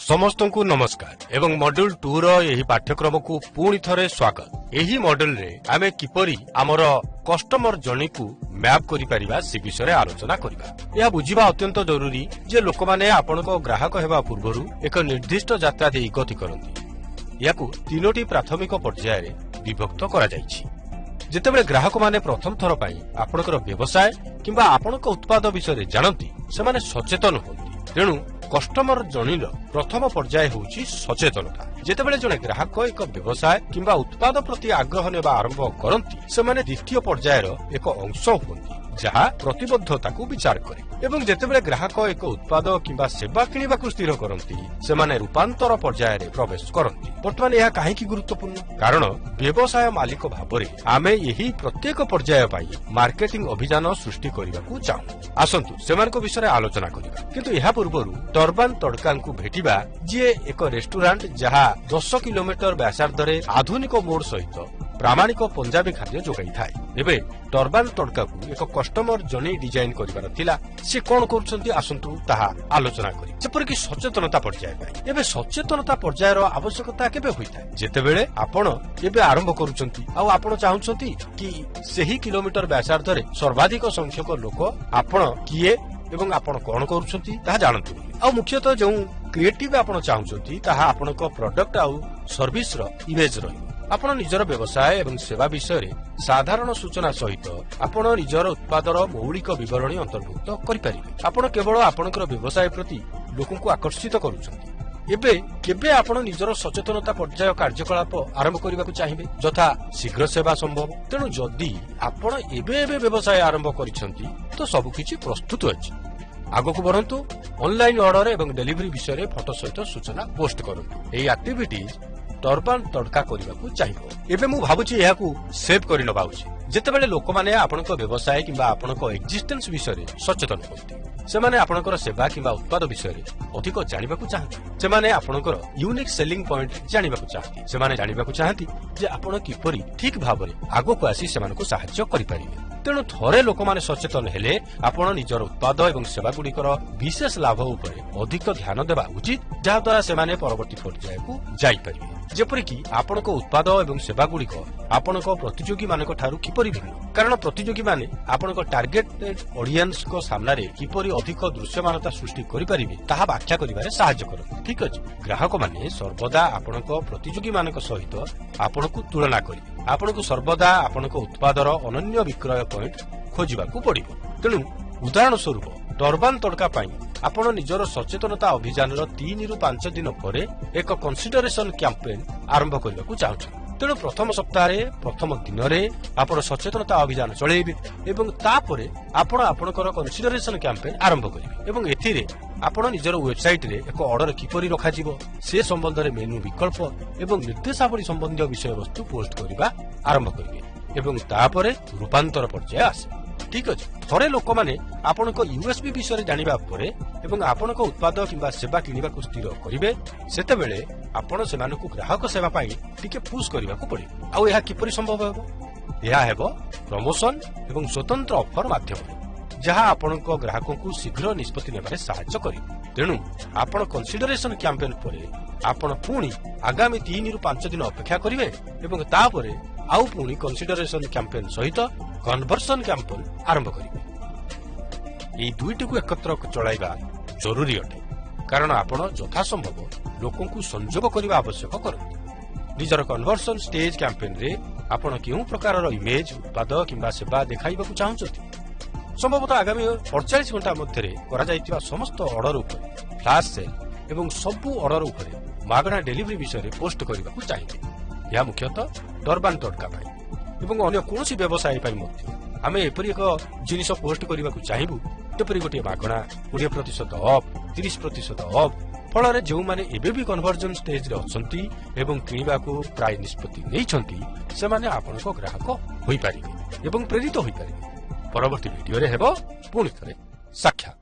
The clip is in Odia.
ସମସ୍ତଙ୍କୁ ନମସ୍କାର ଏବଂ ମଡ୍ୟୁଲ 2 ର ଏହି ପାଠ୍ୟକ୍ରମକୁ ପୁଣି ଥରେ ସ୍ୱାଗତ। ଏହି ମଡ୍ୟୁଲରେ ଆମେ କିପରି ଆମର କଷ୍ଟମର ଜର୍ଣ୍ଣିକୁ ମ୍ୟାପ୍ କରିପାରିବା, ସେ ବିଷୟରେ ଆଲୋଚନା କରିବା। ଏହା ବୁଝିବା ଅତ୍ୟନ୍ତ ଜରୁରୀ ଯେ ଲୋକମାନେ ଆପଣଙ୍କ ଗ୍ରାହକ ହେବା ପୂର୍ବରୁ ଏକ ନିର୍ଦ୍ଦିଷ୍ଟ ଯାତ୍ରା ଦେଇ ଗତି କରନ୍ତି। ଏହାକୁ ତିନୋଟି ପ୍ରାଥମିକ ପର୍ଯ୍ୟାୟରେ ବିଭକ୍ତ କରାଯାଇଛି। ଯେତେବେଳେ ଗ୍ରାହକମାନେ ପ୍ରଥମ ଥର ପାଇଁ ଆପଣଙ୍କର ବ୍ୟବସାୟ କିମ୍ବା ଆପଣଙ୍କ ଉତ୍ପାଦ ବିଷୟରେ ଜାଣନ୍ତି, ସେମାନେ ସଚେତନ ହୁଅନ୍ତି। ତେଣୁ କଷ୍ଟମର ଜର୍ଣ୍ଣିର ପ୍ରଥମ ପର୍ଯ୍ୟାୟ ହେଉଛି ସଚେତନତା। ଯେତେବେଳେ ଜଣେ ଗ୍ରାହକ ଏକ ବ୍ୟବସାୟ କିମ୍ବା ଉତ୍ପାଦ ପ୍ରତି ଆଗ୍ରହ ନେବା ଆରମ୍ଭ କରନ୍ତି, ସେମାନେ ଦ୍ୱିତୀୟ ପର୍ଯ୍ୟାୟର ଏକ ଅଂଶ ହୁଅନ୍ତି, ଯାହା ପ୍ରତିବଦ୍ଧତାକୁ ବିଚାର କରେ। ଏବଂ ଯେତେବେଳେ ଗ୍ରାହକ ଏକ ଉତ୍ପାଦ କିମ୍ବା ସେବା କିଣିବାକୁ ସ୍ଥିର କରନ୍ତି, ସେମାନେ ରୂପାନ୍ତର ପର୍ଯ୍ୟାୟରେ ପ୍ରବେଶ କରନ୍ତି। ବର୍ତ୍ତମାନ ଏହା କାହିଁକି ଗୁରୁତ୍ୱପୂର୍ଣ୍ଣ? କାରଣ ବ୍ୟବସାୟ ମାଲିକ ଭାବରେ ଆମେ ଏହି ପ୍ରତ୍ୟେକ ପର୍ଯ୍ୟାୟ ପାଇଁ ମାର୍କେଟିଂ ଅଭିଯାନ ସୃଷ୍ଟି କରିବାକୁ ଚାହୁଁ। ଆସନ୍ତୁ ସେମାନଙ୍କ ବିଷୟରେ ଆଲୋଚନା କରିବା, କିନ୍ତୁ ଏହା ପୂର୍ବରୁ ଟର୍ବାନ ତଡକାଙ୍କୁ ଭେଟିବା, ଯିଏ ଏକ ରେଷ୍ଟୁରାଣ୍ଟ ଯାହା 10 କିଲୋମିଟର ବ୍ୟାସାର୍ଦ୍ଧରେ ଆଧୁନିକ ମୋଡ ସହିତ ପ୍ରାମାଣିକ ପଞ୍ଜାବୀ ଖାଦ୍ୟ ଯୋଗାଇଥାଏ। ଏବେ ଟର୍ବାନ ତଡକାକୁ ଏକ କଷ୍ଟମର ଜର୍ଣ୍ଣି ଡିଜାଇନ କରିବାର ଥିଲା। ସେ କଣ କରୁଛନ୍ତି, ଆସନ୍ତୁ ତାହା ଆଲୋଚନା କରିବା, ଯେପରିକି ସଚେତନତା ପର୍ଯ୍ୟାୟ ପାଇଁ। ଏବେ ସଚେତନତା ପର୍ଯ୍ୟାୟର ଆବଶ୍ୟକତା କେବେ ହୋଇଥାଏ? ଯେତେବେଳେ ଆପଣ ଏବେ ଆରମ୍ଭ କରୁଛନ୍ତି ଆଉ ଆପଣ ଚାହୁଁଛନ୍ତି କି ସେହି କିଲୋମିଟର ବ୍ୟାସାର୍ଦ୍ଧରେ ସର୍ବାଧିକ ସଂଖ୍ୟକ ଲୋକ ଆପଣ କିଏ ଏବଂ ଆପଣ କଣ କରୁଛନ୍ତି ତାହା ଜାଣନ୍ତୁ ବୋଲି। ଆଉ ମୁଖ୍ୟତଃ ଯେଉଁ କ୍ରିଏଟିଭ ଆପଣ ଚାହୁଁଛନ୍ତି, ତାହା ଆପଣଙ୍କ ପ୍ରଡକ୍ଟ ଆଉ ସର୍ଭିସର ଇମେଜ ରହିବ। ଆପଣ ନିଜର ବ୍ୟବସାୟ ଏବଂ ସେବା ବିଷୟରେ ସାଧାରଣ ସୂଚନା ସହିତ ଆପଣ ନିଜର ଉତ୍ପାଦର ମୌଳିକ ବିବରଣୀ ଅନ୍ତର୍ଭୁକ୍ତ କରିପାରିବେ। ଆପଣ କେବଳ ଆପଣଙ୍କର ବ୍ୟବସାୟ ପ୍ରତି ଲୋକଙ୍କୁ ଆକର୍ଷିତ କରୁଛନ୍ତି। ଏବେ କେବେ ଆପଣ ନିଜର ସଚେତନତା ପର୍ଯ୍ୟାୟ କାର୍ଯ୍ୟକଳାପ ଆରମ୍ଭ କରିବାକୁ ଚାହିଁବେ, ଯଥା ଶୀଘ୍ର ସେବା ସମ୍ଭବ। ତେଣୁ ଯଦି ଆପଣ ଏବେ ଏବେ ବ୍ୟବସାୟ ଆରମ୍ଭ କରିଛନ୍ତି, ତ ସବୁକିଛି ପ୍ରସ୍ତୁତ ଅଛି। ଆଗକୁ ବଢ଼ନ୍ତୁ, ଅନଲାଇନ ଅର୍ଡର ଏବଂ ଡେଲିଭରି ବିଷୟରେ ଫଟୋ ସହିତ ସୂଚନା ପୋଷ୍ଟ କରନ୍ତୁ। ଏହି ଆକ୍ଟିଭିଟିଜ ଟର୍ବାନ ତଡକା କରିବାକୁ ଚାହିଁବ। ଏବେ ମୁଁ ଭାବୁଛି ଏହାକୁ ସେଭ୍ କରିନେବା ଉଚିତ। ଯେତେବେଳେ ଲୋକମାନେ ଆପଣଙ୍କ ବ୍ୟବସାୟ କିମ୍ବା ଆପଣଙ୍କ ଏକ୍ଜିଷ୍ଟେନ୍ସ ବିଷୟରେ ସଚେତନ ହୁଅନ୍ତି, ସେମାନେ ଆପଣଙ୍କର ସେବା କିମ୍ବା ଉତ୍ପାଦ ବିଷୟରେ ଅଧିକ ଜାଣିବାକୁ ଚାହାନ୍ତି। ସେମାନେ ଆପଣଙ୍କର ୟୁନିକ୍ ସେଲିଂ ପଏଣ୍ଟ ଜାଣିବାକୁ ଚାହାନ୍ତି। ସେମାନେ ଜାଣିବାକୁ ଚାହାନ୍ତି ଯେ ଆପଣ କିପରି ଠିକ୍ ଭାବରେ ଆଗକୁ ଆସି ସେମାନଙ୍କୁ ସାହାଯ୍ୟ କରିପାରିବେ। ତେଣୁ ଥରେ ଲୋକମାନେ ସଚେତନ ହେଲେ, ଆପଣ ନିଜର ଉତ୍ପାଦ ଏବଂ ସେବାଗୁଡ଼ିକର ବିଶେଷ ଲାଭ ଉପରେ ଅଧିକ ଧ୍ୟାନ ଦେବା ଉଚିତ, ଯାହାଦ୍ୱାରା ସେମାନେ ପରବର୍ତ୍ତୀ ପର୍ଯ୍ୟାୟକୁ ଯାଇପାରିବେ, ଯେପରିକି ଆପଣଙ୍କ ଉତ୍ପାଦ ଏବଂ ସେବାଗୁଡ଼ିକ ଆପଣଙ୍କ ପ୍ରତିଯୋଗୀମାନଙ୍କ ଠାରୁ କିପରି ଭିନ୍ନ। କାରଣ ପ୍ରତିଯୋଗୀମାନେ ଆପଣଙ୍କ ଟାର୍ଗେଟେଡ୍ ଅଡିଏନ୍ସଙ୍କ ସାମ୍ନାରେ କିପରି ଅଧିକ ଦୃଶ୍ୟମାନତା ସୃଷ୍ଟି କରିପାରିବେ, ତାହା ବ୍ୟାଖ୍ୟା କରିବାରେ ସାହାଯ୍ୟ କରନ୍ତି। ଠିକ ଅଛି, ଗ୍ରାହକମାନେ ସର୍ବଦା ଆପଣଙ୍କ ପ୍ରତିଯୋଗୀମାନଙ୍କ ସହିତ ଆପଣଙ୍କୁ ତୁଳନା କରିବେ। ଆପଣଙ୍କୁ ସର୍ବଦା ଆପଣଙ୍କ ଉତ୍ପାଦର ଅନନ୍ୟ ବିକ୍ରୟ ପଏଣ୍ଟ ଖୋଜିବାକୁ ପଡ଼ିବ। ତେଣୁ ଉଦାହରଣ ସ୍ୱରୂପ, ଟର୍ବାନ ତଡକା ପାଇଁ ଆପଣ ନିଜର ସଚେତନତା ଅଭିଯାନର 3ରୁ 5 ଦିନ ପରେ ଏକ କନସିଡରେସନ କ୍ୟାମ୍ପେନ୍ ଆରମ୍ଭ କରିବାକୁ ଚାହୁଁଛନ୍ତି। ତେଣୁ ପ୍ରଥମ ସପ୍ତାହରେ ପ୍ରଥମ ଦିନରେ ଆପଣ ସଚେତନତା ଅଭିଯାନ ଚଳେଇବେ ଏବଂ ତାପରେ ଆପଣ ଆପଣଙ୍କର କନସିଡରେସନ କ୍ୟାମ୍ପେନ୍ ଆରମ୍ଭ କରିବେ ଏବଂ ଏଥିରେ ଆପଣ ନିଜର ୱେବସାଇଟରେ ଏକ ଅର୍ଡର କିପରି ରଖାଯିବ ସେ ସମ୍ବନ୍ଧରେ ମେନୁ ବିକଳ୍ପ ଏବଂ ନିର୍ଦ୍ଦେଶାବଳୀ ସମ୍ବନ୍ଧୀୟ ବିଷୟବସ୍ତୁ ପୋଷ୍ଟ କରିବା ଆରମ୍ଭ କରିବେ ଏବଂ ତାପରେ ରୂପାନ୍ତର ପର୍ଯ୍ୟାୟ ଆସେ। ଠିକ ଅଛି, ଥରେ ଲୋକମାନେ ଆପଣଙ୍କ ୟୁଏସପି ବିଷୟରେ ଜାଣିବା ପରେ ଏବଂ ଆପଣଙ୍କ ଉତ୍ପାଦ କିମ୍ବା ସେବା କିଣିବାକୁ ସ୍ଥିର କରିବେ, ସେତେବେଳେ ଆପଣ ସେମାନଙ୍କୁ ଗ୍ରାହକ ସେବା ପାଇଁ ଟିକେ ପୁସ୍ କରିବାକୁ ପଡ଼ିବ। ଆଉ ଏହା କିପରି ସମ୍ଭବ ହେବ? ଏହା ହେବ ପ୍ରମୋସନ ଏବଂ ସ୍ୱତନ୍ତ୍ର ଅଫର ମାଧ୍ୟମରେ, ଯାହା ଆପଣଙ୍କ ଗ୍ରାହକଙ୍କୁ ଶୀଘ୍ର ନିଷ୍ପତ୍ତି ନେବାରେ ସାହାଯ୍ୟ କରିବ। ତେଣୁ ଆପଣ କନସିଡରେସନ କ୍ୟାମ୍ପେନ୍ ପରେ ଆପଣ ପୁଣି ଆଗାମୀ 3ରୁ 5 ଦିନ ଅପେକ୍ଷା କରିବେ ଏବଂ ତାପରେ ଆଉ ପୁଣି କନସିଡରେସନ କ୍ୟାମ୍ପେନ୍ ସହିତ କନଭର୍ସନ କ୍ୟାମ୍ପେନ୍ ଆରମ୍ଭ କରିବେ। ଏହି ଦୁଇଟିକୁ ଏକତ୍ର ଚଳାଇବା ଜରୁରୀ ଅଟେ, କାରଣ ଆପଣ ଯଥାସମ୍ଭବ ଲୋକଙ୍କୁ ସଂଯୋଗ କରିବା ଆବଶ୍ୟକ କରନ୍ତି। ନିଜର କନଭର୍ସନ ଷ୍ଟେଜ୍ କ୍ୟାମ୍ପେନ୍ରେ ଆପଣ କେଉଁ ପ୍ରକାରର ଇମେଜ୍, ଉତ୍ପାଦ କିମ୍ବା ସେବା ଦେଖାଇବାକୁ ଚାହୁଁଛନ୍ତି? ସମ୍ଭବତଃ ଆଗାମୀ 48 ଘଣ୍ଟା ମଧ୍ୟରେ କରାଯାଇଥିବା ସମସ୍ତ ଅର୍ଡର ଉପରେ ଫ୍ଲାସ୍ ସେଲ୍ ଏବଂ ସବୁ ଅର୍ଡର ଉପରେ ମାଗଣା ଡେଲିଭରି ବିଷୟରେ ପୋଷ୍ଟ କରିବାକୁ ଚାହିଁବେ। ଏହା ମୁଖ୍ୟତଃ ଟର୍ବାନ ତଡକା ପାଇଁ ଏବଂ ଅନ୍ୟ କୌଣସି ବ୍ୟବସାୟ ପାଇଁ ମଧ୍ୟ ଆମେ ଏପରି ଏକ ଜିନିଷ ପୋଷ୍ଟ କରିବାକୁ ଚାହିଁବୁ, ଯେପରି ଗୋଟିଏ ମାଗଣା, 20% ଅଫ୍, 30% ଅଫ୍। ଫଳରେ ଯେଉଁମାନେ ଏବେ ବି କନଭର୍ଜନ ଷ୍ଟେଜରେ ଅଛନ୍ତି ଏବଂ କିଣିବାକୁ ପ୍ରାୟ ନିଷ୍ପତ୍ତି ନେଇଛନ୍ତି, ସେମାନେ ଆପଣଙ୍କ ଗ୍ରାହକ ହୋଇପାରିବେ ଏବଂ ପ୍ରେରିତ ହୋଇପାରିବେ। ପରବର୍ତ୍ତୀ ଭିଡିଓରେ ହେବ ପୁଣି ଥରେ ସାକ୍ଷାତ।